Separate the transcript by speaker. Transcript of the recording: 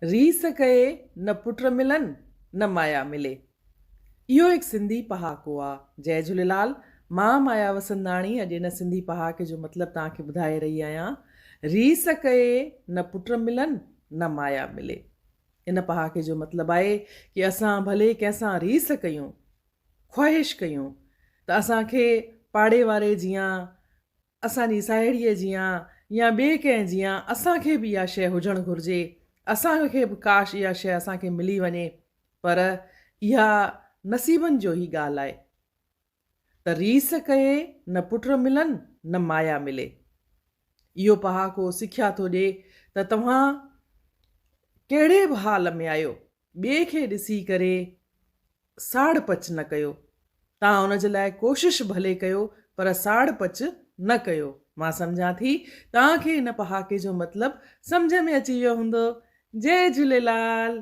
Speaker 1: ريس ڪئي نه پٽ ملن نه مايا ملي. اهو هڪ سنڌي پهاڪو آ. جئي جهوليلال. مان مايا وسنداڻي اڄ ان سنڌي پهاڪي جو مطلب توهان کي ٻڌائي رهي آهيان. ريس ڪئي نه پٽ ملن نه مايا ملي. ان پهاڪي جو مطلب آهي ڪي اسان ڀلي ڪنهن سان ريس ڪيون، خواهش ڪيون ته اسان کي پاڙي واري جيان اسان جي ساهيڙيء جيان يا ٻئي ڪنهن جيان اسان کي به اها شيء هجڻ گهرجي، اسان کي به ڪاش اها شيء اسان کي ملي وڃي پر اها نصيبن جو ئي ڳالهه آهي ته ريس ڪئي نه پٽ ملن نه مايا ملي. اهو پهاڪو سکيا ٿو ڏئي ته توهان ڪهڙي به حال ۾ آهيو ٻئي کي ڏسي ڪري ساڙ پچ نه ڪيو. توهان ان جي لاء ڪوشش ڀلي ڪيو پر ساڙ پچ نه ڪيو. مان سمجهان ٿي توهان کي ان پهاڪي جو مطلب سمجهه ۾ اچي ويو هوندو. جئي جهوليلال.